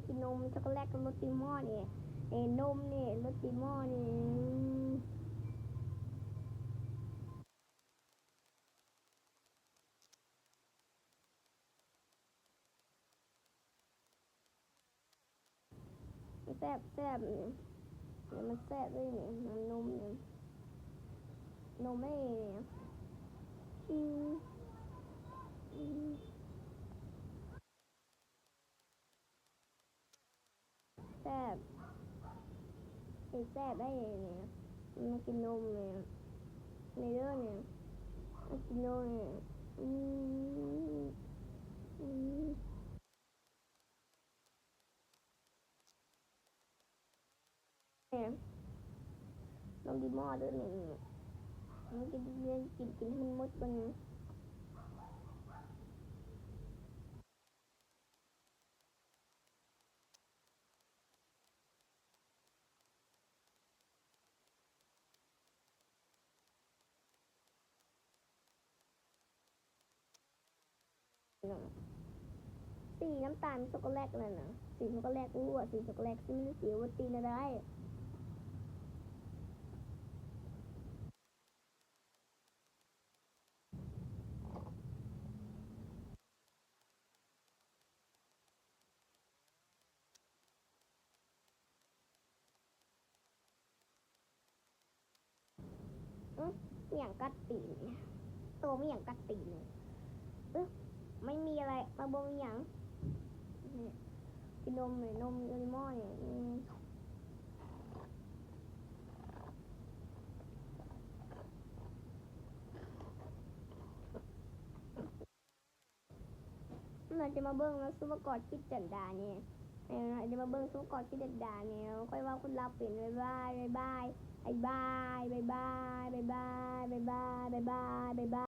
ກິນນົມຊັອກໂກແລັດກັບໂຣຕີໝໍ້ນີ້ ນີ້ນົມນີ້ ໂຣຕີໝໍ້ນີ້ ມັນແຊບ ແຊບນີ້ ມັນແຊບເລີຍນີ້ ນ້ຳນົມນີ້ ນົມເອີຍ ອືມ ອືມ. ແຊບ ເຮັດແຊບໄດ້ນີ້ ມາກິນນົມນີ້ ນີ້ເດີນີ້ ມາກິນນົມນີ້ ອືມ ອືມ. ແມ່ນ ນ້ອງດີມໍເດີນີ້ ກິນ ກິນ ກິນໃຫ້ມັນໝົດກ່ອນ. ສີນ້ຳຕານຊັອກໂກແລັດນັ້ນນະ ສີຊັອກໂກແລັດ ຮູ້ວ່າສີຊັອກໂກແລັດ ຊິມີສີໂອວັນຕິນນະໄດ້. ອື ອີ່ຫຍັງກັດຕີນ ໂຕມີຫຍັງກັດຕີນ ອຶ ໄມ່ມີອະໄລ ມາເບິ່ງອີ່ຫຍັງ ນີ້ ກິນນົມນີ້ ນົມໂດເຣມອນນີ້ ອື ເຮົາຈະມາເບິ່ງເນາະ ສຸປະກອນກິດຈັນດານີ້ ເຮົາຈະມາເບິ່ງສຸປະກອນກິດຈັນດານີ້ ຂ້ອຍເວົ້າຄົນລາວເປັນ ບາຍບາຍ ບາຍບາຍ.